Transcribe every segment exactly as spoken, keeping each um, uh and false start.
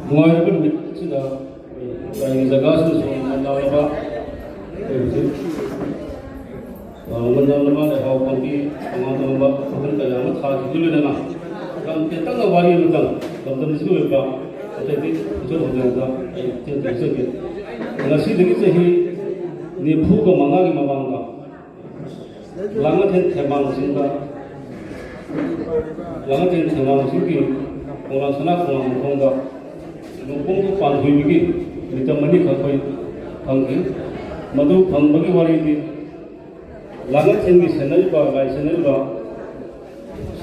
ꯅꯨꯡꯉꯥꯏꯔꯕ ꯅꯨꯃꯤꯠꯁꯤꯗ ꯑꯩꯈꯣꯏ ꯂꯩꯀꯥꯏꯒꯤ ꯖꯒꯥꯁꯤꯡꯁꯨ ꯃꯟꯅꯔꯕ ꯑꯩꯈꯣꯏ ꯍꯧꯖꯤꯛ, ꯑ, ꯃꯟꯅꯔꯕ ꯂꯩꯍꯥꯎ ꯄꯥꯝꯕꯤ ꯇꯣꯉꯥꯟ ꯇꯣꯉꯥꯟꯕ ꯃꯈꯜ ꯀꯌꯥ ꯑꯃ ꯊꯥꯈꯤꯕ ꯂꯣꯏꯅꯅ ꯌꯥꯝ ꯇꯦꯟꯇꯛꯅ ꯋꯥꯔꯤ ꯑꯃꯇꯪ ꯂꯝꯗꯝꯁꯤꯒꯤ ꯑꯣꯏꯕ ꯑꯇꯩꯗꯤ ꯏꯆꯣꯟ ꯍꯣꯡꯖꯗ ꯑꯩ ꯇꯦꯟ ꯇꯦꯟꯖꯒꯦ꯫ ꯉꯁꯤꯗꯒꯤ ꯆꯍꯤ ꯅꯤꯐꯨꯒ ꯃꯉꯥꯒꯤ ꯃꯃꯥꯡꯗ ꯂꯥꯡꯉꯊꯦꯜ ꯊꯦꯝꯕꯥꯡ ꯆꯤꯡꯗ, ꯂꯥꯡꯉꯊꯦꯜ ꯊꯦꯝꯕꯥꯡ ꯆꯤꯡꯒꯤ ꯈꯣꯡꯅꯥꯡ ꯁꯅꯥ ꯈꯣꯡꯅꯥꯡ ꯃꯈꯣꯡꯗ ꯅꯣꯡꯄꯣꯛꯇ ꯄꯥꯟꯊꯣꯏꯕꯤꯒꯤ ꯃꯤꯇꯝ ꯑꯅꯤꯈꯛ ꯑꯩꯈꯣꯏ ꯐꯪꯈꯤ꯫ ꯃꯗꯨ ꯐꯪꯕꯒꯤ ꯋꯥꯔꯤꯗꯤ ꯂꯥꯡꯉꯊꯦꯜꯒꯤ ꯁꯦꯟꯅꯔꯤꯕ, ꯂꯥꯏ ꯁꯦꯟꯅꯔꯤꯕ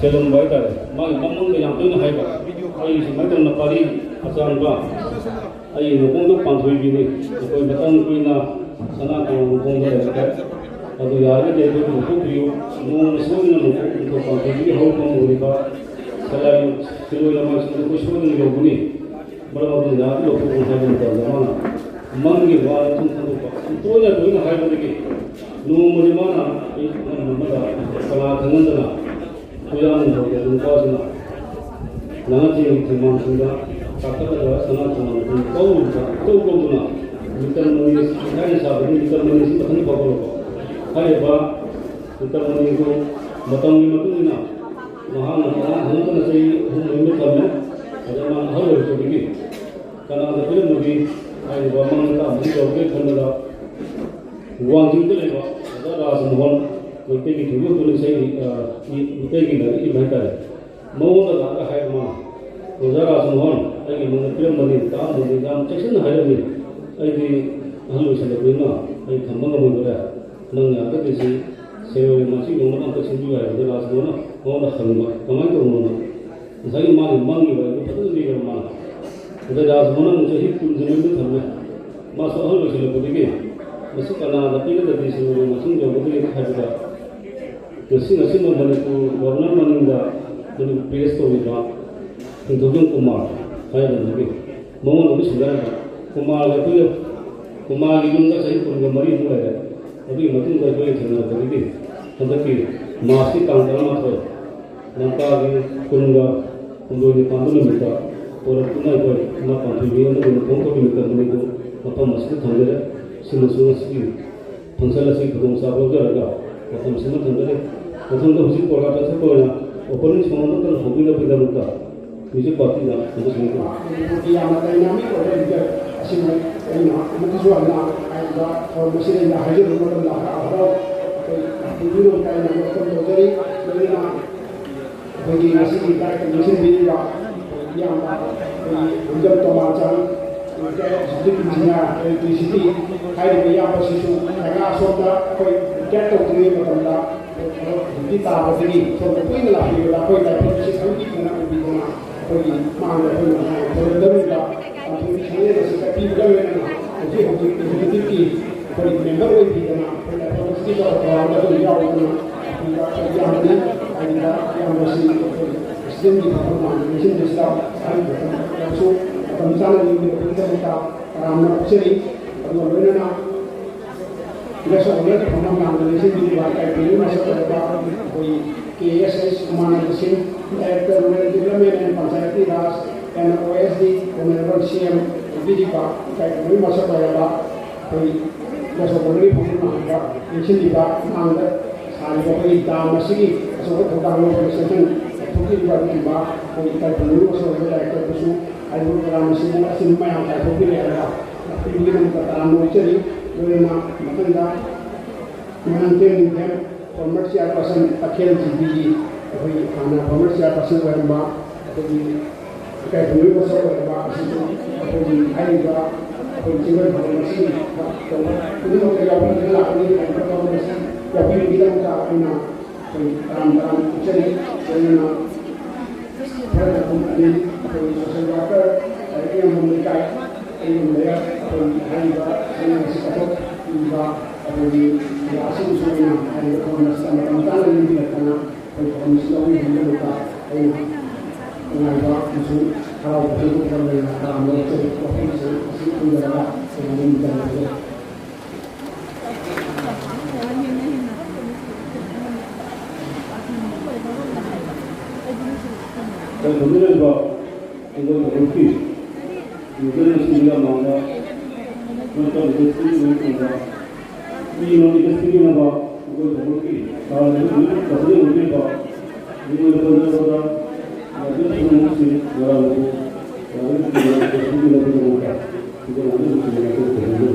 ꯁꯦꯜꯂꯝꯕ ꯍꯥꯏꯇꯥꯔꯦ, ꯃꯥꯒꯤ ꯃꯃꯪꯗ ꯌꯥꯝ ꯇꯣꯏꯅ ꯍꯥꯏꯕ, ꯑꯩ ꯁꯨꯃꯥꯏꯅ ꯇꯧꯅ ꯄꯥꯔꯤ ꯑꯆꯥꯟꯕ ꯑꯩ ꯅꯣꯡꯄꯣꯛꯇ ꯄꯥꯟꯊꯣꯏꯕꯤꯅꯤ꯫ ꯑꯩꯈꯣꯏ ꯃꯇꯝ ꯀꯨꯏꯅ ꯁꯅꯥ ꯀꯣꯂꯣꯝ ꯃꯈꯣꯡꯗ ꯂꯩꯔꯛꯈ꯭ꯔꯦ꯫ ꯑꯗꯨ ꯌꯥꯔꯒꯗꯤ ꯑꯩꯈꯣꯏ ꯂꯧꯊꯣꯛꯄꯤꯌꯨ꯫ ꯅꯣꯡꯃ ꯁꯣꯏꯗꯅ ꯅꯣꯡꯄꯣꯛ ꯅꯤꯡꯊꯧ ꯄꯥꯟꯊꯣꯏꯕꯤꯒꯤ ꯍꯧꯔꯛꯐꯝ ꯑꯣꯏꯔꯤꯕ ꯁꯂꯥꯏ ꯁꯤꯔꯣꯏ ꯂꯃꯥꯏꯁꯤꯡꯗ ꯑꯩꯈꯣꯏ ꯁꯣꯏꯗꯅ ꯌꯧꯒꯅꯤ꯫ ꯃꯔꯝ ꯑꯗꯨꯅ ꯌꯥꯔꯒꯗꯤ ꯂꯧꯊꯣꯛꯄꯤꯌꯨ ꯍꯥꯏꯕ ꯃꯇꯝꯗ ꯃꯥꯅ ꯃꯪꯒꯤ ꯋꯥ ꯃꯊꯧ ꯈꯪꯗꯣꯛꯄ ꯇꯣꯏꯅ ꯇꯣꯏꯅ ꯍꯥꯏꯕꯗꯒꯤ ꯅꯣꯡꯃꯗꯤ ꯃꯥꯅ ꯑꯩ ꯑꯉꯝ ꯑꯃꯗ ꯀꯅꯥ ꯈꯪꯍꯟꯗꯅ ꯈꯣꯏꯔꯥꯡ ꯅꯤꯡꯊꯧꯒꯤ ꯅꯨꯄꯥꯁꯤꯅ ꯂꯥꯡꯉꯊꯦꯜꯒꯤ ꯊꯦꯝꯕꯥꯡꯁꯤꯡꯗ ꯀꯥꯈꯠꯂꯒ ꯁꯅꯥ ꯊꯝꯕꯥꯜ ꯃꯈꯣꯡ ꯀꯧꯔꯤꯕ ꯏꯀꯧ ꯀꯧꯗꯨꯅ ꯃꯤꯇꯔ ꯃꯔꯤ, ꯊꯥꯏꯅ ꯁꯥꯕꯗꯤ ꯃꯤꯇꯔ ꯃꯔꯤꯁꯤ ꯃꯊꯟ ꯐꯥꯎꯒꯠꯂꯛꯄ꯫ ꯍꯥꯏꯔꯤꯕ ꯃꯤꯇꯔ ꯃꯔꯤꯗꯨ ꯃꯇꯝꯒꯤ ꯃꯇꯨꯡ ꯏꯟꯅ ꯃꯍꯥꯛꯅ ꯑꯉꯥꯡ ꯑꯃꯠꯇꯅ ꯆꯍꯤ ꯑꯍꯨꯝ ꯃꯔꯤꯃꯨꯛ ꯇꯝꯃꯦ꯫ ꯑꯗ ꯃꯥꯅ ꯑꯍꯜ ꯑꯣꯏꯔꯛꯄꯗꯒꯤ ꯀꯅꯥꯗ ꯄꯤꯔꯝꯃꯒꯦ ꯍꯥꯏꯔꯤꯕ ꯃꯥꯡꯗ ꯇꯥꯛꯑꯝꯕꯗꯨ ꯌꯧꯔꯛꯀꯦ ꯈꯟꯕꯗ ꯋꯥꯡꯖꯤꯡꯗ ꯂꯩꯕ ꯑꯣꯖꯥ ꯔꯥꯖꯃꯣꯍꯟ ꯃꯩꯇꯩꯒꯤ ꯊꯣꯏꯗꯣꯛꯇꯨꯅ ꯏꯁꯩ, ꯑ, ꯏ-, ꯃꯩꯇꯩꯒꯤ ꯂꯥꯏꯔꯤꯛ ꯏꯕ ꯍꯥꯏꯇꯥꯔꯦ꯫ ꯃꯉꯣꯟꯗ ꯂꯥꯛꯑꯒ ꯍꯥꯏꯕ ꯃꯥꯅ, "ꯑꯣꯖꯥ ꯔꯥꯖꯃꯣꯍꯟ, ꯑꯩꯒꯤ ꯃꯉꯣꯟꯗ ꯄꯤꯔꯝꯕꯅꯤ, ꯇꯥꯛꯑꯝꯕꯅꯤ, ꯌꯥꯝ ꯆꯦꯛꯁꯤꯟꯅ ꯍꯥꯏꯔꯝꯃꯤ꯫ ꯑꯩꯗꯤ ꯑꯍꯜ ꯑꯣꯏꯁꯜꯂꯛꯄꯅꯤꯅ ꯑꯩ ꯊꯝꯕ ꯉꯝꯃꯣꯏꯗꯣꯔꯦ꯫ ꯅꯪ ꯌꯥꯔꯒꯗꯤ ꯁꯤ ꯁꯦꯔꯣꯏ ꯃꯁꯤ ꯌꯧꯅꯕ ꯑꯝꯇ ꯁꯤꯟꯕꯤꯌꯨ ꯍꯥꯏꯕꯗ ꯔꯥꯖꯃꯣꯍꯟꯅ ꯃꯉꯣꯟꯗ ꯍꯪꯕ, "ꯀꯃꯥꯏꯅ ꯇꯧꯕꯅꯣ?" ꯉꯁꯥꯏꯒꯤ ꯃꯥꯒꯤ ꯃꯪꯉꯤꯕ ꯑꯗꯨ ꯐꯖꯅ ꯂꯤꯈ꯭ꯔꯕ ꯃꯥꯅ꯫ ꯑꯗ ꯔꯥꯖꯃꯣꯍꯟ ꯑꯃꯨꯛ ꯆꯍꯤ ꯀꯨꯟꯁꯦ ꯃꯌꯨꯝꯗ ꯊꯝꯃꯦ꯫ ꯃꯥꯁꯨ ꯑꯍꯜ ꯑꯣꯏꯁꯤꯜꯂꯛꯄꯗꯒꯤ ꯃꯁꯤ ꯀꯅꯥꯗ ꯄꯤꯒꯗꯒꯦ ꯁꯦꯔꯣꯏ ꯃꯁꯤꯡ ꯌꯧꯒꯗꯒꯦ ꯍꯥꯏꯕꯗ ꯉꯁꯤ, ꯉꯁꯤꯃꯛ ꯃꯅꯤꯄꯨꯔ ꯒꯣꯚꯔꯅꯔ ꯃꯅꯤꯡꯗ ꯃꯅꯤꯄꯨꯔ ꯄꯤ ꯑꯦꯁ ꯇꯧꯔꯤꯕ ꯅꯤꯡꯊꯧꯖꯝ ꯀꯨꯃꯥꯔ ꯍꯥꯏꯕꯗꯒꯤ ꯃꯉꯣꯟꯗ ꯑꯃꯨꯛ ꯁꯤꯟꯅꯔꯝꯕ꯫ ꯀꯨꯃꯥꯔꯒ ꯑꯩꯈꯣꯏꯒ, ꯀꯨꯃꯥꯔꯒꯤ ꯌꯨꯝꯗ ꯆꯍꯤ ꯀꯨꯟꯒ ꯃꯔꯤꯃꯨꯛ ꯂꯩꯔꯦ꯫ ꯑꯗꯨꯒꯤ ꯃꯇꯨꯡꯗ ꯑꯩꯈꯣꯏ ꯊꯦꯡꯅꯔꯛꯄꯗꯒꯤ ꯍꯟꯗꯛꯀꯤ ꯃꯥꯔꯁꯀꯤ ꯇꯥꯡ ꯇꯔꯥꯃꯥꯊꯣꯏ, ꯂꯝꯇꯥꯒꯤ ꯀꯨꯟꯒ ꯍꯨꯝꯗꯣꯏ ꯅꯤꯄꯥꯟꯗ ꯅꯨꯃꯤꯠꯇ ꯄꯣꯔꯛꯇꯨꯅ ꯑꯩꯈꯣꯏ ꯏꯃꯥ ꯄꯥꯟꯊꯣꯏꯕꯤ ꯑꯃꯗꯤ ꯅꯤꯡꯊꯧ ꯀꯣꯅꯨꯡꯒꯤ ꯃꯤꯇꯝ ꯑꯅꯤꯗꯨ ꯃꯐꯝ ꯑꯁꯤꯗ ꯊꯝꯖꯔꯦ꯫ ꯁꯤꯃꯁꯨ ꯉꯁꯤꯒꯤ ꯐꯪꯁꯟ ꯑꯁꯤ ꯈꯨꯗꯣꯡꯆꯥꯕ ꯂꯧꯖꯔꯒ ꯃꯇꯝꯁꯤꯃ ꯊꯝꯖꯔꯦ꯫ ꯃꯊꯪꯗ ꯍꯧꯖꯤꯛ ꯄ꯭ꯔꯣꯒ꯭ꯔꯥꯝ ꯆꯠꯊꯕ ꯑꯣꯏꯅ ꯑꯣꯄꯅꯤꯡ ꯁꯣꯡ ꯑꯃꯇꯪ ꯍꯧꯕꯤꯅꯕꯒꯤꯗꯃꯛꯇ ꯃ꯭ꯌꯨꯖꯤꯛ ꯄꯥꯔꯇꯤꯅ ꯑꯃꯨꯛ ꯁꯦꯝꯒꯗꯕ꯫ ꯃꯅꯤꯄꯨꯔꯒꯤ ꯌꯥꯝꯅ ꯗꯥꯏꯅꯥꯃꯤꯛ ꯑꯣꯏꯕ ꯂꯤꯗꯔ ꯑꯁꯤꯕꯨ ꯑꯩꯅ ꯑꯃꯨꯛꯀꯁꯨ ꯍꯟꯅ ꯍꯥꯏꯔꯤꯕ ꯊꯧꯔꯝ ꯑꯁꯤꯗ ꯑꯩꯅ ꯍꯥꯏꯖꯔꯨꯕ ꯃꯇꯝꯗ ꯍꯔꯥꯎ ꯍꯔꯥꯎ ꯑꯩꯈꯣꯏ ꯄꯨꯛꯅꯤꯡ ꯀꯥꯏꯅ welcome ꯇꯧꯖꯔꯤ꯫ ꯂꯣꯏꯅꯅ ꯑꯩꯈꯣꯏꯒꯤ ꯉꯁꯤꯒꯤ ꯀꯥꯔꯌꯀ꯭ꯔꯝ ꯁꯤꯟꯕꯤꯔꯤꯕ ꯏꯌꯥꯝꯕ ꯑꯩꯈꯣꯏꯒꯤ ꯍꯨꯝꯖꯝ ꯇꯣꯃꯥꯆꯥꯟ, retired executive engineer, electricity ꯍꯥꯏꯔꯤꯕ ꯏꯌꯥꯝꯕꯁꯤꯁꯨ ꯀꯌꯥ ꯑꯁꯣꯝꯗ ꯑꯩꯈꯣꯏ retire ꯇꯧꯗ꯭ꯔꯤꯉꯩ ꯃꯇꯝꯗ ꯗ꯭ꯌꯨꯇꯤ ꯇꯥꯕꯗꯒꯤ ꯁꯣꯝꯗ ꯀꯨꯏꯅ ꯂꯥꯛꯄꯤꯕꯗ ꯑꯩꯈꯣꯏ ꯇꯥꯏꯕꯪ ꯑꯁꯤ ꯈꯪꯕꯤꯗꯅ ꯎꯕꯤꯗꯅ ꯑꯩꯈꯣꯏꯒꯤ ꯃꯥꯡꯗ ꯑꯩꯈꯣꯏꯅ ꯈꯨꯔꯨꯝꯖꯔꯤꯕ ꯄꯥꯟꯊꯣꯏꯕꯤ ꯁꯪꯂꯦꯟ ꯑꯁꯤ ꯀꯠꯄꯤꯕꯒ ꯂꯣꯏꯅꯅ ꯍꯧꯖꯤꯛ ꯍꯧꯖꯤꯛ executive ꯀꯤ ꯑꯩꯈꯣꯏ member ꯑꯣꯏꯕꯤꯗꯅ ꯑꯩꯈꯣꯏ ꯂꯥꯏꯐꯝ ꯑꯁꯤꯒꯤ ꯆꯥꯎꯈꯠ ꯊꯧꯔꯥꯡꯗ ꯑꯗꯨꯝ ꯌꯥꯎꯗꯨꯅ ꯑꯩꯈꯣꯏꯒꯤ ꯏꯌꯥꯝꯕꯅꯤ꯫ ꯍꯥꯏꯔꯤꯕ ꯏꯌꯥꯝꯕꯁꯤ ꯑꯩꯈꯣꯏ president ꯀꯤ ꯃꯐꯝ ꯃꯥꯡꯗ ꯂꯦꯡꯁꯤꯟꯕꯁꯤꯗ ꯍꯥꯏꯔꯤꯕꯁꯨ ꯃꯇꯝ ꯆꯥꯅ ꯌꯦꯡꯕꯤꯔꯛꯄꯒꯤꯗꯃꯛꯇ ꯇꯔꯥꯝꯅ ꯑꯣꯛꯆꯔꯤ꯫ ꯑꯗꯨꯒ ꯂꯣꯏꯅꯅ guest of honour ꯒꯤ ꯐꯝꯐꯝ ꯂꯥꯡꯗ ꯂꯦꯡꯁꯤꯟꯕꯤꯔꯤꯕ ꯏꯀꯥꯏ ꯈꯨꯝꯅꯕꯒꯤ ꯃꯁꯛ ꯑꯣꯏꯔꯕ ꯑꯩꯈꯣꯏ ꯀꯦ ꯑꯦꯁ ꯑꯦꯁ ꯎꯃꯥꯅꯟꯗ ꯁꯤꯡ, director rural development and panchayati Raj, and O S D, honourable C M ꯑꯣꯏꯕꯤꯔꯤꯕ ꯏꯀꯥꯏ ꯈꯨꯝꯅꯕꯒꯤ ꯃꯁꯛ ꯑꯣꯏꯔꯕ ꯑꯩꯈꯣꯏ ꯂꯣꯛꯁꯚꯥꯒꯤ ꯐꯝꯐꯝ ꯂꯥꯡꯗ ꯂꯦꯡꯁꯤꯜꯂꯤꯕ ꯃꯥꯡꯗ ꯁꯥꯔꯤꯕ ꯑꯩꯈꯣꯏꯒꯤ ꯗꯥꯝ ꯑꯁꯤꯒꯤ ꯑꯆꯧꯕ ꯊꯧꯗꯥꯡ ꯂꯧꯕ ꯁꯦꯟꯁꯟ ꯂꯧꯊꯣꯛꯄꯤꯔꯤꯕ ꯑꯗꯨꯒꯨꯝꯕ ꯑꯩꯈꯣꯏ ꯏꯀꯥꯏ ꯈꯨꯝꯅꯕꯒꯤ ꯃꯁꯛ ꯑꯣꯏꯔꯕ director ꯗꯁꯨ ꯍꯥꯏꯔꯤꯕ ꯄ꯭ꯔꯣꯒ꯭ꯔꯥꯝ ꯑꯁꯤꯕꯨ ꯑꯆꯤꯟꯕ ꯃꯌꯥꯝ ꯀꯥꯏꯊꯣꯛꯄꯤꯔꯦ ꯍꯥꯏꯔꯒ ꯂꯥꯛꯄꯤꯕꯒꯤꯗꯃꯛꯇ ꯇꯔꯥꯝꯅ ꯑꯣꯛꯆꯔꯤ꯫ ꯂꯣꯏꯅꯅ ꯃꯊꯪꯗ ꯃꯅꯥꯡꯊꯦꯝ ꯅꯤꯡꯊꯦꯝ former chairperson ꯇꯈꯦꯜ ꯖꯤ ꯕꯤꯒꯤ ꯑꯩꯈꯣꯏꯒꯤ ꯍꯥꯟꯅ former chairperson ꯑꯣꯏꯔꯝꯕ ꯑꯩꯈꯣꯏꯒꯤ ꯏꯀꯥꯏ ꯈꯨꯝꯅꯕꯒꯤ ꯃꯁꯛ ꯑꯣꯏꯔꯕ ꯑꯁꯤꯁꯨ ꯑꯩꯈꯣꯏꯒꯤ ꯍꯥꯏꯔꯤꯕ ꯑꯩꯈꯣꯏꯒꯤ ꯆꯤꯡꯕ ꯊꯧꯔꯝ ꯑꯁꯤꯒꯤ ꯈꯨꯗꯤꯡꯃꯛꯇ ꯌꯥꯎꯕꯤꯗꯨꯅ ꯂꯥꯛꯀꯅꯤ ꯍꯥꯏꯕ ꯇꯧꯕꯤꯕꯒꯤꯗꯃꯛꯇ ꯑꯩꯅ ꯑꯩꯈꯣꯏ ꯇꯔꯥꯝ ꯇꯔꯥꯝ ꯑꯣꯛꯆꯔꯤ꯫ ꯂꯣꯏꯅꯅ ꯈꯔ ꯑꯗꯨꯝ ꯑꯅꯤ ꯑꯩꯈꯣꯏ social worker, ꯑꯗꯒꯤ ꯌꯥꯝꯕꯨꯡ ꯂꯩꯀꯥꯏ, ꯑꯩꯒꯨꯝꯕ ꯑꯩꯈꯣꯏ ꯍꯥꯏꯔꯤꯕ ꯑꯩꯅ ꯉꯁꯤ ꯆꯠꯊꯣꯛꯂꯤꯕ ꯑꯩꯈꯣꯏꯒꯤ ꯀꯌꯥ ꯑꯁꯤꯕꯨꯁꯨ ꯑꯩꯅ ꯍꯥꯏꯔꯤꯕ ꯊꯧꯔꯝ ꯑꯁꯤꯗ ꯃꯇꯝ ꯆꯥꯅ ꯂꯦꯡꯕꯤꯔꯛꯇꯅ ꯑꯩꯈꯣꯏ ꯊꯧꯔꯝ ꯑꯁꯤ ꯂꯧꯕꯤꯕꯒꯤꯗꯃꯛꯇ ꯑꯩꯅ ꯅꯨꯡꯉꯥꯏꯕ ꯑꯃꯁꯨꯡ ꯍꯔꯥꯎꯕ ꯐꯣꯡꯗꯣꯛꯄ ꯂꯩꯅ ꯇꯔꯥꯝꯅ ꯑꯣꯛꯆꯔꯤ꯫ ꯋꯥꯐꯝꯁꯤꯡ ꯑꯁꯤ ꯊꯝꯖꯔꯒ ꯑꯩ ꯋꯥꯐꯝ ꯊꯝꯖꯔꯒꯦ꯫ ꯂꯩꯐꯝꯗ ꯂꯩꯕ ꯏꯪꯒꯣꯜ ꯊꯧꯕꯨꯛꯀꯤ ꯌꯨꯝꯖꯀꯩꯁꯁꯤꯡꯒꯤ ꯃꯃꯥꯡꯗ ꯅꯠꯇ꯭ꯔꯒ ꯏꯟꯗꯁꯇ꯭ꯔꯤꯒꯤ ꯃꯅꯨꯡꯗ ꯃꯤ ꯑꯃ ꯏꯟꯗꯁꯇ꯭ꯔꯤꯒꯤ ꯅꯝꯕ ꯏꯪꯒꯣꯜ ꯊꯧꯕꯨꯛꯀꯤ ꯇꯥꯔꯤꯕ ꯅꯨꯃꯤꯠ ꯀꯁꯤꯗ ꯑꯣꯏꯗꯣꯏꯕ ꯏꯪꯒꯣꯜ ꯊꯧꯕꯨꯛꯇ ꯂꯥꯏꯕꯛ ꯊꯧꯕꯨꯛꯁꯤꯡ ꯉꯔꯥꯡ ꯑꯗꯨ ꯂꯥꯏꯕꯛ ꯊꯧꯕꯨꯛ ꯏꯟꯗꯁꯇ꯭ꯔꯤꯒꯤ ꯅꯝꯕꯒꯤꯗꯃꯛꯇ ꯏꯪꯒꯣꯜ ꯊꯧꯕꯨꯛꯀꯤ ꯃꯅꯥꯛꯇ ꯊꯧꯕꯨꯛ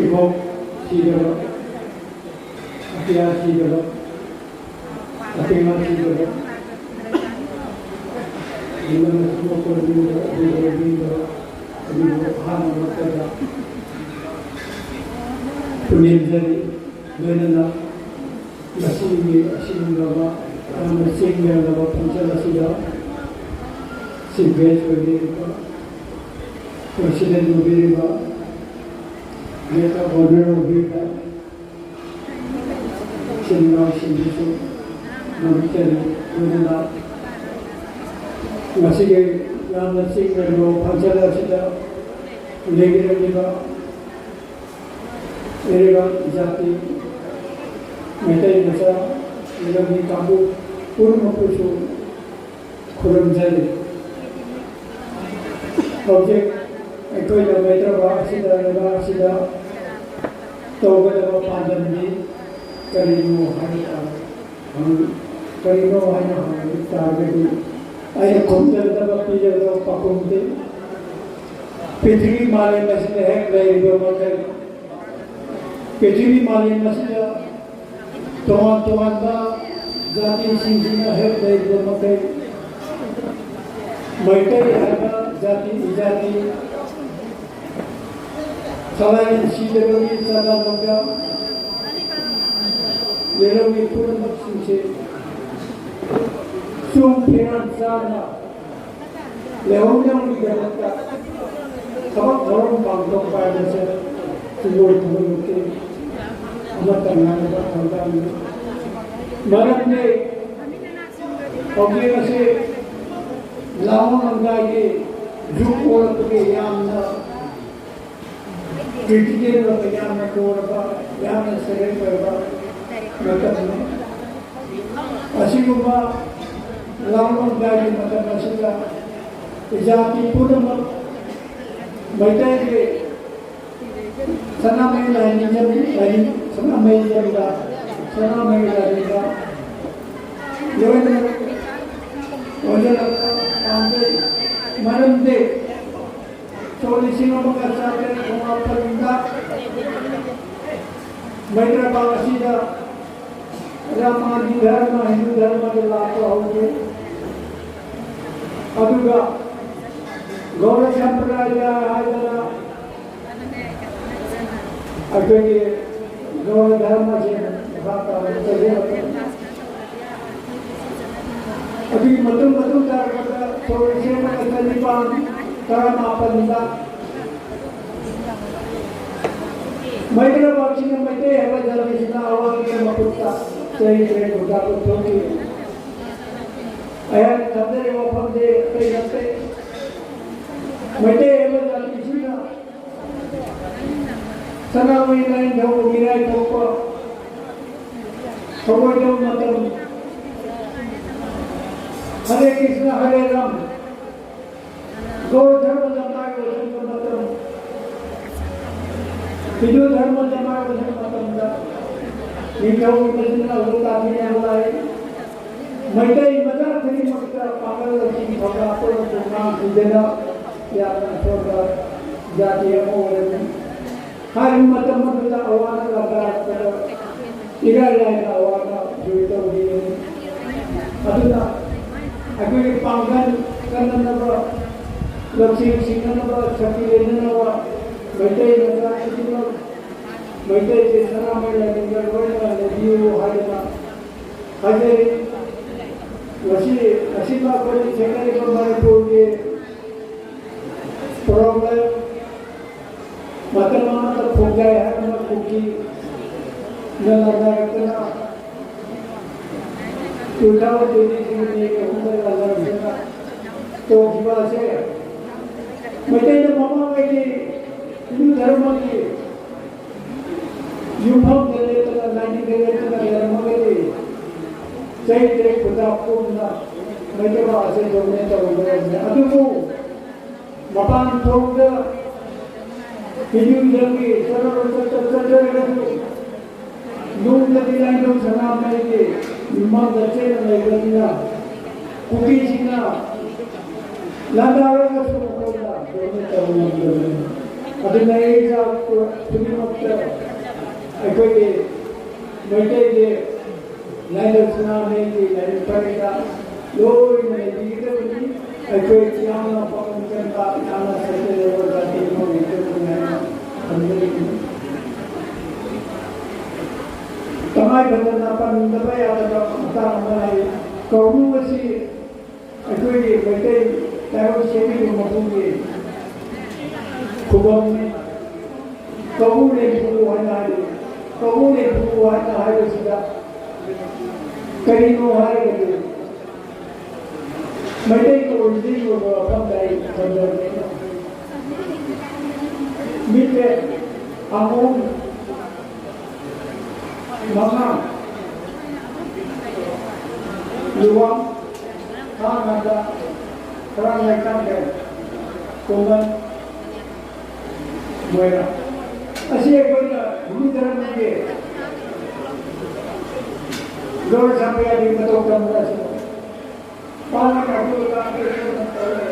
ꯏꯕꯣꯛ ꯁꯤꯗꯕ, ꯑꯇꯤꯌꯥ ꯁꯤꯗꯕ, ꯑꯇꯤꯌꯥ ꯁꯤꯗꯕ, ꯏꯃꯅ ꯁꯨꯝꯕ ꯀꯣꯟꯕꯤꯕ, ꯑꯗꯨꯒ ꯂꯩꯕꯤꯕ, ꯑꯗꯨꯕꯨ ꯑꯍꯥꯟꯕ ꯃꯛꯇꯗ ꯄꯨꯅꯦꯝꯖꯔꯤ꯫ ꯂꯣꯏꯅꯅ ꯉꯁꯤꯒꯤ ꯑꯁꯤꯒꯨꯝꯂꯕ ꯌꯥꯝꯅ ꯆꯦꯡ ꯌꯥꯝꯂꯕ function ꯑꯁꯤꯗ chief guest ꯑꯣꯏꯕꯤꯔꯤꯕ, president ꯑꯣꯏꯕꯤꯔꯤꯕ, guest of honour ꯑꯣꯏꯕꯤꯔꯤꯕ ꯏꯆꯤꯟ ꯏꯅꯥꯎꯁꯤꯡꯗꯁꯨ ꯅꯣꯛꯆꯔꯤ꯫ ꯂꯣꯏꯅꯅ ꯉꯁꯤꯒꯤ ꯌꯥꯝꯅ ꯆꯦꯡ ꯌꯥꯝꯂꯕ function ꯑꯁꯤꯗ ꯂꯩꯕꯤꯔꯛꯂꯤꯕ ꯏꯔꯩꯕꯥꯛ ꯖꯥꯇꯤ, ꯃꯩꯇꯩ ꯃꯆꯥ, ꯏꯔꯝꯃꯤ ꯀꯥꯡꯕꯨ ꯄꯨꯝꯅꯃꯛꯄꯨꯁꯨ ꯈꯨꯔꯨꯝꯖꯔꯤ꯫ ꯍꯧꯖꯤꯛ ꯑꯩꯈꯣꯏꯅ ꯃꯩꯇ꯭ꯔꯕ ꯑꯁꯤꯗ, ꯂꯩꯕꯥꯛ ꯑꯁꯤꯗ ꯇꯧꯒꯗꯕ ꯄꯥꯟꯗꯝꯗꯤ ꯀꯔꯤꯅꯣ ꯍꯥꯏꯕ ꯇꯥꯔꯦ꯫ ꯍꯪ-, ꯀꯔꯤꯅꯣ ꯍꯥꯏꯅ ꯍꯪꯕ ꯇꯥꯔꯒꯗꯤ, ꯑꯩꯅ ꯈꯨꯝꯖꯒꯗꯕ, ꯄꯤꯖꯒꯗꯕ ꯄꯥꯎꯈꯨꯝꯗꯤ, ꯄ꯭ꯔꯤꯊꯤꯕꯤ ꯃꯥꯂꯦꯝ ꯑꯁꯤꯗ ꯍꯦꯛ ꯂꯩꯔꯤꯕ ꯃꯈꯩ, ꯄ꯭ꯔꯤꯊꯤꯕꯤ ꯃꯥꯂꯦꯝ ꯑꯁꯤꯗ ꯇꯣꯉꯥꯟ ꯇꯣꯉꯥꯟꯕ ꯖꯥꯇꯤꯁꯤꯡꯁꯤꯅ ꯍꯦꯛ ꯂꯩꯔꯤꯕ ꯃꯈꯩ, ꯃꯩꯇꯩ ꯍꯥꯏꯕ ꯖꯥꯇꯤ ꯏꯖꯥꯇꯤ ꯈꯂꯥꯏ ꯁꯤꯗꯕꯒꯤ ꯆꯥꯗꯥ ꯂꯧꯗꯥ ꯂꯩꯔꯝꯃꯤ ꯄꯨꯝꯅꯃꯛꯁꯤꯡꯁꯦ ꯆꯨꯡ ꯐꯤꯔꯥꯟ ꯆꯥꯅ ꯂꯩꯍꯧꯅꯕꯒꯤꯗꯃꯛꯇ ꯊꯕꯛ ꯊꯧꯔꯝ ꯄꯥꯡꯊꯣꯛꯄ ꯍꯥꯏꯕꯁꯦ ꯆꯤꯡꯒꯣꯏ ꯊꯧꯒꯠꯂꯛꯀꯦ ꯑꯃꯠꯇ ꯉꯥꯏꯔꯕ ꯊꯧꯗꯥꯡꯅꯤ꯫ ꯃꯔꯝꯗꯤ ꯍꯧꯖꯤꯛ ꯑꯁꯤ ꯂꯥꯡꯃ ꯂꯝꯗꯥꯏꯒꯤ ꯌꯨꯒ ꯑꯣꯜꯂꯛꯄꯒꯤ ꯌꯥꯝꯅ ꯀ꯭ꯔꯤꯇꯤꯀꯦꯜ ꯑꯣꯏꯕ, ꯌꯥꯝꯅ ꯂꯨꯔꯕ, ꯌꯥꯝꯅ ꯁꯦꯔꯤꯌꯁ ꯑꯣꯏꯕ ꯃꯇꯝꯅꯤ꯫ ꯑꯁꯤꯒꯨꯝꯕ ꯂꯥꯡꯂꯣꯡꯗꯥꯏꯒꯤ ꯃꯇꯝ ꯑꯁꯤꯗ ꯏꯖꯥꯇꯤ ꯄꯨꯝꯅꯃꯛ ꯃꯩꯇꯩꯒꯤ ꯁꯅꯥꯃꯍꯤ ꯂꯥꯏꯅꯤꯡꯖꯝ, ꯂꯥꯏꯅꯤꯡ, ꯁꯅꯥꯃꯍꯤ ꯂꯥꯏꯅꯤꯡꯖꯝꯗ, ꯁꯅꯥꯃꯍꯤ ꯂꯥꯏꯅꯤꯡꯗ ꯂꯣꯏꯅꯃꯛ ꯑꯣꯏꯖꯔꯛꯄ ꯄꯥꯝꯖꯩ꯫ ꯃꯔꯝꯗꯤ ꯁꯣꯛ ꯂꯤꯁꯤꯡ ꯑꯃꯒ ꯆꯥꯇꯔꯦꯠ ꯍꯨꯝꯐꯨꯃꯥꯄꯟꯗ ꯃꯩꯇ꯭ꯔꯄꯥꯜ ꯑꯁꯤꯗ ꯔꯥꯃꯥꯅꯤ ꯙꯔꯃ, ꯍꯤꯟꯗꯨ ꯙꯔꯃꯗ ꯂꯥꯛꯄ ꯍꯧꯈꯤ꯫ ꯑꯗꯨꯒ ꯒꯧꯔ ꯁꯝꯄ꯭ꯔꯗꯥꯌ ꯍꯥꯏꯗꯅ ꯑꯩꯈꯣꯏꯒꯤ ꯒꯧꯔ ꯙꯔꯃꯁꯦ ꯃꯈꯥ ꯇꯥꯅ ꯆꯠꯊꯔꯛꯄ꯫ ꯑꯗꯨꯒꯤ ꯃꯇꯨꯡ ꯃꯇꯨꯡ ꯇꯥꯔꯛꯄꯗ ꯁꯣꯛ ꯂꯤꯁꯤꯡ ꯑꯃꯒ ꯆꯅꯤꯄꯥꯟ ꯇꯔꯥꯃꯥꯄꯟꯗ ꯃꯩꯇ꯭ꯔꯄꯥꯜꯁꯤꯡꯅ ꯃꯩꯇꯩ ꯍꯥꯏꯕ ꯖꯥꯇꯤꯁꯤꯅ ꯑꯋꯥꯡꯒꯤ ꯃꯈꯨꯠꯇ ꯆꯍꯤ ꯇꯔꯦꯠ ꯈꯨꯟꯊꯥ ꯄꯨꯊꯣꯛꯈꯤ꯫ ꯑꯩꯍꯥꯛꯅ ꯊꯝꯖꯔꯤꯕ ꯋꯥꯐꯝꯁꯦ ꯑꯇꯩ ꯅꯠꯇꯦ꯫ ꯃꯩꯇꯩ ꯍꯥꯏꯕ ꯖꯥꯇꯤꯁꯤꯅ ꯁꯅꯥꯃꯍꯤ ꯂꯥꯏꯅꯤꯡꯊꯧ ꯃꯤꯔꯥꯏ ꯊꯣꯛꯄ ꯊꯧꯑꯣꯏꯗꯕ ꯃꯇꯝ, ꯍꯔꯦ ꯀ꯭ꯔꯤꯁꯅ ꯍꯔꯦ ꯔꯥꯝ, ꯒꯧꯔ ꯙꯔꯃꯗ ꯃꯥꯏ ꯑꯣꯟꯁꯤꯟꯕ ꯃꯇꯝ, ꯍꯤꯟꯗꯨ ꯙꯔꯃꯗ ꯃꯥꯏ ꯑꯣꯟꯁꯤꯟꯕ ꯃꯇꯝꯗ ꯅꯤꯡꯊꯧꯒꯤ ꯃꯆꯤꯟ ꯃꯅꯥꯎ ꯇꯥꯊꯤꯅ ꯂꯥꯛꯏ꯫ ꯃꯩꯇꯩ ꯃꯆꯥ ꯈꯨꯗꯤꯡꯃꯛꯇ ꯄꯥꯡꯒꯜ ꯂꯧꯁꯤꯡ ꯊꯧꯅꯥ ꯄꯨꯔꯛꯇꯨꯅ ꯉꯥꯡ ꯁꯤꯗꯅ ꯌꯥꯝꯅ ꯑꯁꯣꯟꯕ ꯖꯥꯇꯤ ꯑꯃ ꯑꯣꯏꯔꯝꯃꯤ꯫ ꯍꯥꯏꯔꯤꯕ ꯃꯇꯝ ꯑꯗꯨꯗ ꯑꯋꯥ ꯑꯅꯥ ꯁꯤꯡ ꯁꯤꯡꯅꯅꯕ, ꯁꯛꯇꯤ ꯂꯩꯅꯅꯕ ꯃꯩꯇꯩ ꯃꯆꯥ ꯈꯨꯗꯤꯡꯃꯛ ꯃꯩꯇꯩꯁꯦ ꯁꯅꯥꯃꯍꯤ ꯂꯥꯏꯕꯨꯡꯗ ꯂꯣꯏꯅ ꯂꯩꯕꯤꯌꯨ ꯍꯥꯏꯗꯅ ꯍꯥꯏꯖꯔꯤ꯫ ꯉꯁꯤ, ꯉꯁꯤꯃꯛ ꯑꯩꯈꯣꯏꯅ ꯊꯦꯡꯅꯔꯤꯕ ꯃꯅꯤꯄꯨꯔꯒꯤ problem ꯃꯇꯝ ꯑꯃꯗ ꯈꯣꯡꯖꯥꯏ ꯍꯥꯏꯔꯝꯕ ꯀꯨꯀꯤꯅ ꯂꯥꯟꯗꯥꯔꯛꯇꯅ two thousand twenty-three May ꯑꯍꯨꯝꯗ ꯂꯥꯟꯗꯥꯔꯛꯇꯅ ꯇꯧꯈꯤꯕ ꯑꯁꯦ ꯃꯩꯇꯩꯅ ꯃꯃꯥꯡꯉꯩꯒꯤ ꯍꯤꯟꯗꯨ ꯙꯔꯃꯒꯤ ꯌꯨꯝꯐꯝꯗ ꯂꯦꯞꯇꯅ, ꯂꯥꯏꯅꯤꯡꯗ ꯂꯦꯞꯇꯅ ꯂꯩꯔꯝꯃꯒꯗꯤ ꯆꯍꯤ ꯇꯔꯦꯠ ꯈꯨꯟꯇꯥꯛ ꯄꯨꯝꯅ ꯃꯩꯇꯩ ꯑꯁꯦ dominate ꯇꯧꯔꯝꯒꯗꯕꯅꯤ꯫ ꯑꯗꯨꯕꯨ ꯃꯄꯥꯟ ꯊꯣꯡꯗ ꯍꯤꯟꯗꯨꯏꯖꯝꯒꯤ ꯆꯠꯅꯕ ꯆꯠꯇ ꯆꯠꯆꯔꯒꯁꯨ ꯅꯨꯡꯗꯗꯤ ꯂꯥꯏꯅꯤꯡꯊꯧ ꯁꯅꯥꯃꯍꯤꯒꯤ ꯌꯨꯝꯐꯝꯗ ꯆꯦꯠꯅ ꯂꯩꯕꯅꯤꯅ ꯀꯨꯀꯤꯁꯤꯡꯅ ꯂꯥꯟꯗꯥꯔꯒꯁꯨ ꯃꯈꯣꯏꯅ dominate ꯇꯧꯕ ꯉꯝꯗꯕꯅꯤ꯫ ꯑꯗꯨꯅ ꯑꯩ ꯏꯆꯥ ꯈꯨꯗꯤꯡꯃꯛꯇ ꯑꯩꯈꯣꯏꯒꯤ ꯃꯩꯇꯩꯒꯤ ꯂꯥꯏꯅꯤꯡꯊꯧ ꯁꯅꯥꯃꯍꯤꯒꯤ ꯂꯥꯏꯅꯤꯡ ꯄꯔꯤꯡꯗ ꯂꯣꯏꯅ ꯂꯩꯕꯤꯒꯗꯕꯅꯤ꯫ ꯑꯩꯈꯣꯏ ꯌꯥꯝꯅ ꯄꯥꯕꯨꯡ ꯆꯟꯕ, ꯌꯥꯝꯅ ꯁꯦꯟꯖꯦꯜ ꯂꯩꯕ ꯖꯥꯇꯤ ꯑꯃ ꯑꯣꯏꯒꯗꯕꯅꯤ ꯍꯥꯏꯅ ꯊꯝꯖꯔꯤꯕꯅꯤ꯫ ꯇꯉꯥꯏ ꯐꯗꯅ ꯄꯟꯗꯕ ꯌꯥꯗꯕ ꯃꯇꯥꯡ ꯑꯃ ꯂꯩ꯫ ꯀꯧꯕ꯭ꯔꯨ ꯑꯁꯤ ꯑꯩꯈꯣꯏꯒꯤ ꯃꯩꯇꯩ ꯇꯥꯏꯕꯪ ꯁꯦꯝꯕꯤꯕ ꯃꯄꯨꯒꯤ ꯈꯨꯕꯝꯅꯤ꯫ ꯀꯧꯕ꯭ꯔꯨ ꯂꯦꯝꯐꯨ ꯍꯥꯏꯅ ꯍꯥꯏꯔꯤ꯫ ꯀꯧꯕ꯭ꯔꯨ ꯂꯦꯝꯐꯨ ꯍꯥꯏꯅ ꯍꯥꯏꯕꯁꯤꯗ ꯀꯔꯤꯅꯣ ꯍꯥꯏꯔꯒꯗꯤ, ꯃꯩꯇꯩꯒꯤ origin ꯑꯣꯏꯕ ꯃꯐꯝꯗ ꯑꯩ ꯊꯝꯖꯔꯒꯦ꯫ ꯃꯤꯁꯦ ꯑꯉꯣꯝ ꯃꯉꯥ, ꯂꯨꯋꯥꯡ, ꯊꯥꯡꯒꯗ, ꯈꯔꯥꯡ ꯂꯩꯀꯥꯝꯗ, ꯀꯣꯃꯟ, ꯃꯣꯏꯔꯥꯡ꯫ ꯑꯁꯤ ꯑꯩꯈꯣꯏꯅ ꯍꯤꯟꯗꯨ ꯙꯔꯃꯒꯤ ꯂꯣꯟ ꯁꯥꯕ ꯌꯥꯗꯦ, ꯃꯇꯧ ꯇꯝꯕ ꯑꯁꯤ꯫ ꯄꯥꯡꯒꯜ ꯑꯗꯨ ꯇꯥꯛꯄ ꯑꯩꯈꯣꯏꯅ ꯇꯧꯔꯦ꯫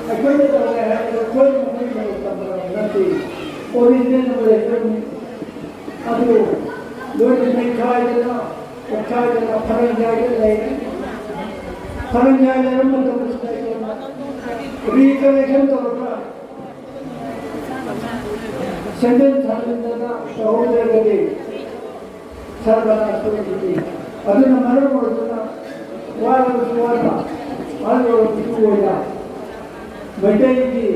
ꯑꯩꯈꯣꯏꯅ ꯇꯧꯔꯦ ꯍꯥꯏꯕꯗ ꯑꯩꯈꯣꯏ ꯃꯈꯣꯏ ꯃꯇꯧ ꯇꯝꯕ ꯅꯠꯇꯦ꯫ Original ꯑꯃ ꯂꯩꯖꯕꯅꯤ꯫ ꯑꯗꯨ ꯂꯣꯏꯅ ꯅꯩꯈꯥꯏꯗꯅ, ꯀꯣꯠꯈꯥꯏꯗꯅ ꯐꯔꯟ ꯌꯥꯏꯗ ꯂꯩꯔꯦ꯫ ꯐꯔꯟ ꯌꯥꯏ ꯂꯩꯔꯝꯕ ꯃꯇꯝꯗ ꯁꯤꯗ ꯑꯩꯈꯣꯏꯅ ꯔꯤꯀꯂꯦꯛꯁꯟ ꯇꯧꯔꯒ ꯁꯦꯝꯖꯤꯟ ꯁꯥꯖꯤꯟꯗꯅ ꯇꯧꯍꯧꯗ꯭ꯔꯒꯗꯤ ꯁꯔꯕꯅꯥꯁ ꯑꯣꯏꯈꯤꯅꯤ꯫ ꯑꯗꯨꯅ ꯃꯔꯝ ꯑꯣꯏꯗꯨꯅ ꯋꯥꯔꯕꯁꯨ ꯋꯥꯅ, ꯑꯍꯜ ꯑꯣꯏꯔꯕꯁꯨ ꯑꯣꯏꯅ ꯃꯩꯇꯩꯒꯤ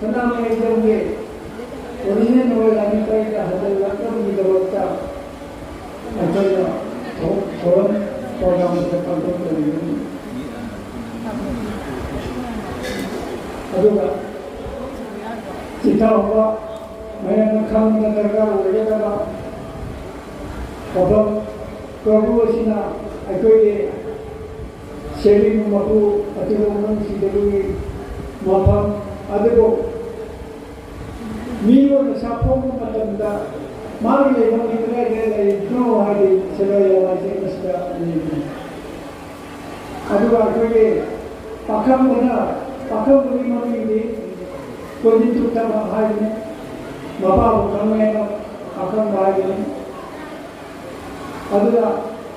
ꯁꯅꯥꯃꯍꯤꯖꯝꯒꯤ ꯑꯣꯔꯤꯖꯤꯅꯦꯜ ꯑꯣꯏꯅ ꯃꯤꯇꯩꯗ ꯍꯟꯖꯤꯜꯂꯛꯅꯕꯒꯤꯗꯃꯛꯇ ꯑꯩꯈꯣꯏꯅ ꯊꯧ-, ꯊꯧꯔꯝ ꯄ꯭ꯔꯣꯒ꯭ꯔꯥꯝ ꯑꯁꯤ ꯄꯥꯡꯊꯣꯛꯆꯔꯤꯕꯅꯤ꯫ ꯑꯗꯨꯒ ꯆꯤꯊꯍꯧꯕ ꯃꯌꯥꯝꯅ ꯈꯪꯕ ꯗꯔꯀꯥꯔ ꯑꯣꯏꯒꯗꯕ ꯋꯥꯐꯝ, ꯄ꯭ꯔꯚꯨ ꯑꯁꯤꯅ ꯑꯩꯈꯣꯏꯒꯤ ꯁꯦꯝꯕꯤꯕ ꯃꯄꯨ ꯑꯇꯤꯌꯥ ꯃꯅꯨꯡꯁꯤꯗꯒꯤ ꯃꯐꯝ ꯑꯗꯨꯕꯨ ꯃꯤꯑꯣꯏꯕ ꯁꯥꯐꯣꯡꯕ ꯃꯇꯝꯗ ꯃꯥꯒꯤ ꯂꯩꯐꯝꯗꯤ ꯀꯗꯥꯏꯗ ꯂꯩꯕꯅꯣ ꯍꯥꯏꯗꯤ ꯁꯦꯟꯗ꯭ꯔꯥ ꯂꯋꯥꯏꯁꯦ ꯃꯁꯤꯗ ꯂꯩꯕꯅꯤ꯫ ꯑꯗꯨꯒ ꯑꯩꯈꯣꯏꯒꯤ ꯄꯥꯈꯪꯕꯅ, ꯄꯥꯈꯪꯕꯒꯤ ꯃꯃꯤꯡꯗꯤ ꯀꯣꯏꯅꯤꯡꯊꯨ ꯊꯕ ꯍꯥꯏꯕꯅꯤ꯫ ꯃꯄꯥꯕꯨ ꯈꯪꯉꯦꯅ ꯄꯥꯈꯪꯕ ꯍꯥꯏꯕꯅꯤ꯫ ꯑꯗꯨꯅ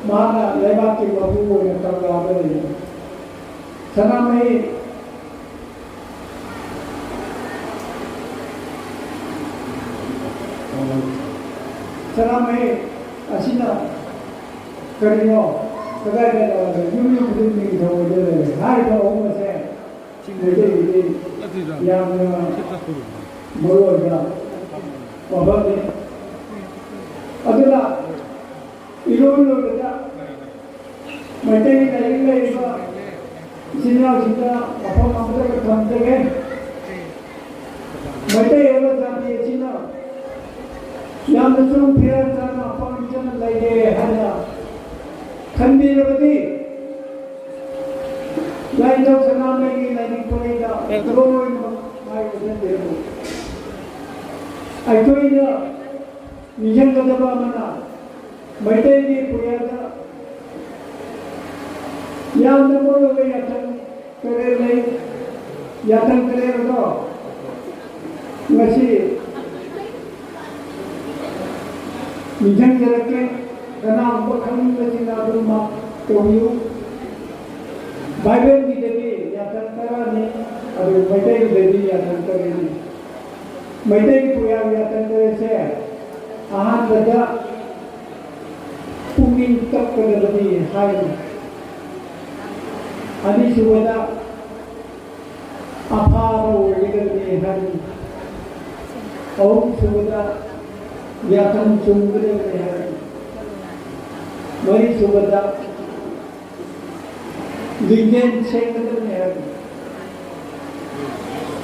ꯃꯥꯅ ꯂꯩꯕꯥꯛꯀꯤ ꯃꯄꯨ ꯑꯣꯏꯅ ꯀꯪꯂꯥꯗ ꯂꯩ꯫ ꯁꯅꯥꯃꯍꯤ, ꯁꯅꯥꯃꯍꯤ ꯑꯁꯤꯅ ꯀꯔꯤꯅꯣ? ꯀꯗꯥꯏꯗ ꯂꯩꯔꯒ ꯌꯨꯝ ꯌꯨꯝ ꯈꯨꯗꯤꯡꯒꯤ ꯅꯤꯡꯊꯧ ꯑꯣꯏꯗ ꯂꯩꯔꯦ꯫ ꯍꯥꯏꯔꯤꯕ ꯑꯍꯨꯝ ꯑꯁꯦ ꯃꯩꯇꯩꯒꯤꯗꯤ ꯌꯥꯝꯅ ꯃꯔꯨ ꯑꯣꯏꯕ ꯋꯥꯐꯝꯅꯤ꯫ ꯑꯗꯨꯅ ꯏꯔꯣꯏ ꯂꯣꯏꯕꯗ ꯃꯩꯇꯩꯒꯤ ꯂꯥꯏꯔꯤꯛ ꯂꯩꯔꯤꯕ ꯏꯆꯤꯟ ꯏꯅꯥꯎꯁꯤꯡꯗ ꯋꯥꯐꯝ ꯑꯃꯈꯛꯇ ꯊꯝꯖꯒꯦ꯫ ꯃꯩꯇꯩ ꯍꯥꯏꯕ ꯖꯥꯇꯤ ꯑꯁꯤꯅ ꯌꯥꯝꯅꯁꯨ ꯐꯤꯔꯥꯟ ꯆꯥꯅ ꯑꯄꯪ ꯆꯅ ꯂꯩꯔꯦ ꯍꯥꯏꯅ ꯈꯟꯕꯤꯔꯕꯗꯤ ꯂꯥꯏꯅꯤꯡꯊꯧ ꯁꯅꯥꯃꯍꯤꯒꯤ ꯂꯥꯏꯅꯤꯡ ꯄꯔꯦꯡꯗ ꯂꯣꯏꯅꯃꯛ ꯃꯥꯏ ꯑꯣꯟꯁꯤꯟꯕꯤꯔꯝꯃꯤ꯫ ꯑꯩꯈꯣꯏꯅ ꯅꯤꯡꯁꯤꯡꯒꯗꯕ ꯑꯃꯅ ꯃꯩꯇꯩꯒꯤ ꯄꯨꯌꯥꯗ ꯌꯥꯝꯅ ꯃꯔꯨꯑꯣꯏꯕ ꯌꯥꯊꯪ ꯇꯔꯦꯠ ꯂꯩ꯫ ꯌꯥꯊꯪ ꯇꯔꯦꯠ ꯑꯗꯣ ꯉꯁꯤ ꯅꯤꯡꯁꯤꯡꯖꯔꯛꯀꯦ꯫ ꯀꯅꯥꯒꯨꯝꯕ ꯈꯪꯅꯤꯡꯕꯁꯤꯡꯅ ꯑꯗꯨꯝ ꯃꯥꯛ ꯇꯧꯕꯤꯌꯨ꯫ ꯕꯥꯏꯕꯜꯒꯤꯗꯗꯤ ꯌꯥꯊꯪ ꯇꯔꯥꯅꯤ꯫ ꯑꯗꯨ ꯃꯩꯇꯩꯗꯗꯤ ꯌꯥꯊꯪ ꯇꯔꯦꯠꯅꯤ꯫ ꯃꯩꯇꯩꯒꯤ ꯄꯨꯌꯥ ꯌꯥꯊꯪ ꯇꯔꯦꯠꯁꯦ ꯑꯍꯥꯟꯕꯗ ꯄꯨꯛꯅꯤꯡ ꯇꯞꯀꯗꯕꯅꯤ ꯍꯥꯏꯔꯤ꯫ ꯑꯅꯤꯁꯨꯕꯗ ꯑꯐꯥꯕ ꯑꯣꯏꯒꯗꯕꯅꯤ ꯍꯥꯏꯔꯤ꯫ ꯑꯍꯨꯝꯁꯨꯕꯗ ꯌꯥꯊꯪ ꯆꯨꯝꯒꯗꯕꯅꯤ ꯍꯥꯏꯔꯤ꯫ ꯃꯔꯤꯁꯨꯕꯗ ꯂꯤꯡꯖꯦꯜ ꯁꯦꯡꯒꯗꯕꯅꯤ ꯍꯥꯏꯔꯤ꯫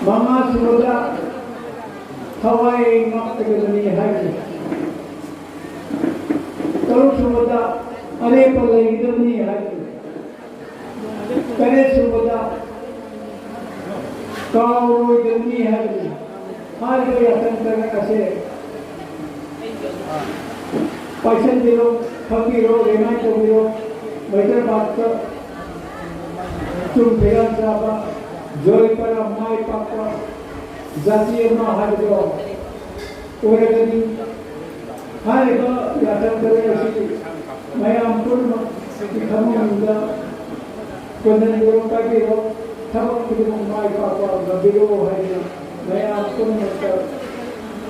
ꯃꯉꯥꯁꯨꯕꯗ ꯊꯋꯥꯏ ꯉꯥꯛꯀꯗꯕꯅꯤ ꯍꯥꯏꯔꯤ꯫ ꯇꯔꯨꯛꯁꯨꯕꯗ ꯑꯔꯦꯞꯄ ꯂꯩꯒꯗꯕꯅꯤ ꯍꯥꯏꯔꯤ꯫ ꯇꯔꯦꯠꯁꯨꯕꯗ ꯀꯥꯎꯔꯣꯏꯗꯕꯅꯤ ꯍꯥꯏꯕꯅꯤ꯫ ꯍꯥꯏꯔꯤꯕ ꯌꯥꯊꯪ ꯇꯔꯦꯠ ꯑꯁꯦ ꯄꯥꯏꯁꯟꯕꯤꯔꯣ, ꯈꯪꯕꯤꯔꯣ, ꯔꯤꯃꯥꯏꯟ ꯇꯧꯕꯤꯔꯣ꯫ ꯃꯩꯇ꯭ꯔꯄꯥꯠꯇ ꯆꯨꯝ ꯐꯤꯔꯥꯟ ꯆꯥꯕ, ꯖꯣꯏ ꯄꯔꯥ ꯃꯥꯏ ꯄꯥꯛꯄ ꯖꯥꯇꯤ ꯑꯃ ꯍꯥꯏꯕꯗꯣ ꯑꯣꯏꯔꯒꯅꯤ꯫ ꯍꯥꯏꯔꯤꯕ ꯌꯥꯊꯪ ꯇꯔꯦꯠ ꯑꯁꯤ ꯃꯌꯥꯝ ꯄꯨꯝꯅꯃꯛꯀꯤ ꯊꯃꯣꯏꯅꯨꯡꯗ ꯀꯣꯟꯅꯕꯤꯔꯣ, ꯄꯥꯏꯕꯤꯔꯣ, ꯊꯕꯛ ꯈꯨꯗꯤꯡꯃꯛ ꯃꯥꯏ ꯄꯥꯛꯄ ꯉꯝꯕꯤꯔꯣ ꯍꯥꯏꯗꯨꯅ ꯃꯌꯥꯝ ꯄꯨꯝꯅꯃꯛꯇ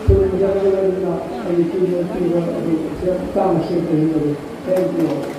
ꯈꯨꯔꯨꯝꯖꯔꯒ ꯂꯣꯏꯅꯅ ꯑꯩꯒꯤ ꯄꯤꯕ ꯄꯤꯕ ꯑꯗꯨ ꯇꯥꯡꯅ ꯁꯦꯝꯖꯔꯤ꯫ Thank you.